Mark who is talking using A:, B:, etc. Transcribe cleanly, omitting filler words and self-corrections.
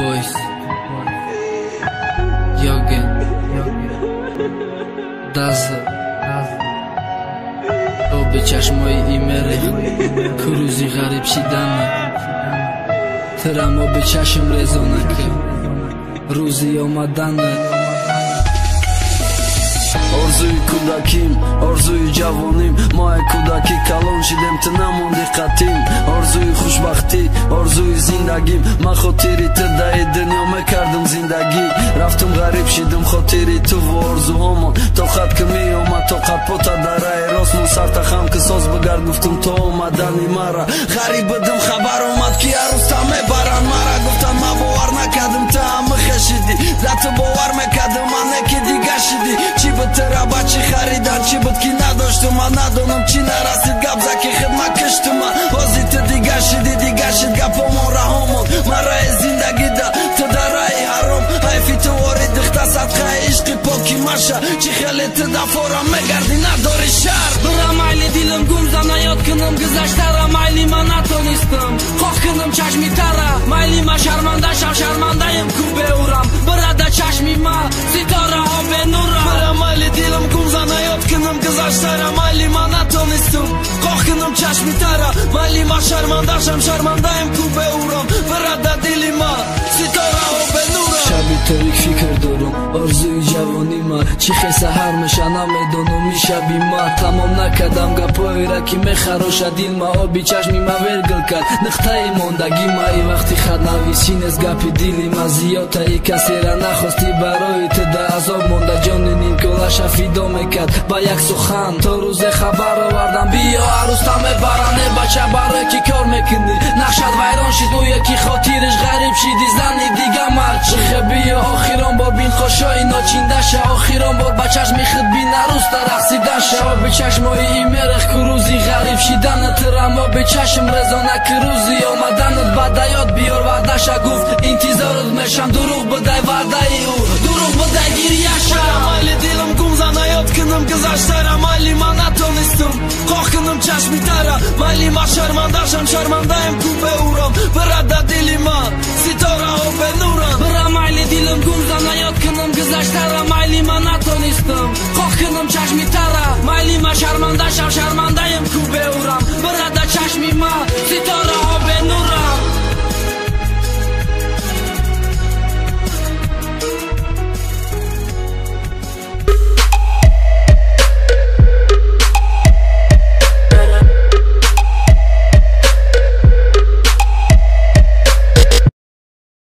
A: Boys, Yogen, Dazzle, оби чашмои имере, кӯрӯзи ғариб шидана, тирам оби чашм резонака, рӯзи омадана.
B: Орзуи кӯдаким, орзуи ҷавоним, мо ай кӯдакӣ калон шидем, ту намонди қатим. Орзуи хушбахтӣ, орзуи зиндагим, ман хотири ту даи дунё мекардам зиндагӣ. Рафтум ғариб шидум хотири туву орзуҳомон, тоқат ки меомад, тоқат пота дар раи ростмон. Сарта хам ки соз бигард, гуфтум то омадани мара. Ғариб будум, хабар омад ки арӯста мебаранд мара. Гуфтан ман бовар накардам, ту ҳам мехешидӣ, да ту бовар мекардам, ман не ки дига шидӣ. Чӣ буд тира ба чӣ харидан, чӣ буд ки надоштум, ман надонам чӣ нарасид. Гап за ки хидмат киштума, ҳози ту дига шидӣ, дига шид гапомон раҳомон. Ман раи зиндагӣ да, ту дар раи ҳаром. Ҳайфи ту ворид дихта садқаи ишқи поки маша. Чӣ хеле ту дафора мегардӣ, надори шарм.
A: Бира майли дилам гум зана, ёд кунам гузаштара, майли ман натонистам қоқ кунам чашми тара, майли ма шарманда шав, шармандаем ку беурам. Бира да чашми ма ситораҳо бенурам.
B: Бира майли дилам гум зана, ёд кунам гузаштара, майли ман натонистам қоқ кунам чашми тара, майли ма шарманда шам, шармандаем ку беурам. Бира да дили ма ситораҳо бенурам.
A: Шаби торик фикр дорам, орзуи ҷавонӣ ма чӣ хел саҳар меша намедонам. Ишаби ма тамом накардам гапҳоеро ки мехароша дил ма. Оби чашми ма вергил кард нуқтаи мондагӣ ма. И вақти хатнависӣ нест гапи дили ма, зиёдтаи касера нахостӣ барои ту да азоб монда. Ҷони нимколаша фидо мекард ба як сухан, то рӯзе хабар овардам биё арӯста мебаранд. Э бача, барое ки кор мекунӣ нақшат вайрон шид, ӯе ки хотириш ғариб шиди зани дига мард шихе. Биё охирон бор бин хошои ночиндаша, охирон бор ба чашми худ бин арӯста рақсидаша. Оби чашмои имерех ку рӯзи ғариб шиданат, тирам оби чашм резона ки рӯзи омаданат. Ба даёд биёр ваъдаша, гуфт интизорат мешам, дурӯғ бидай ваъдаи ӯ, дурӯғ бидай гирьяша.
B: Майли дилам гум зана, ёд кунам гузаштара, майли ман натонистам қоқ кунам чашми тара, майли ма шарманда шам, шармандаем ку беурам.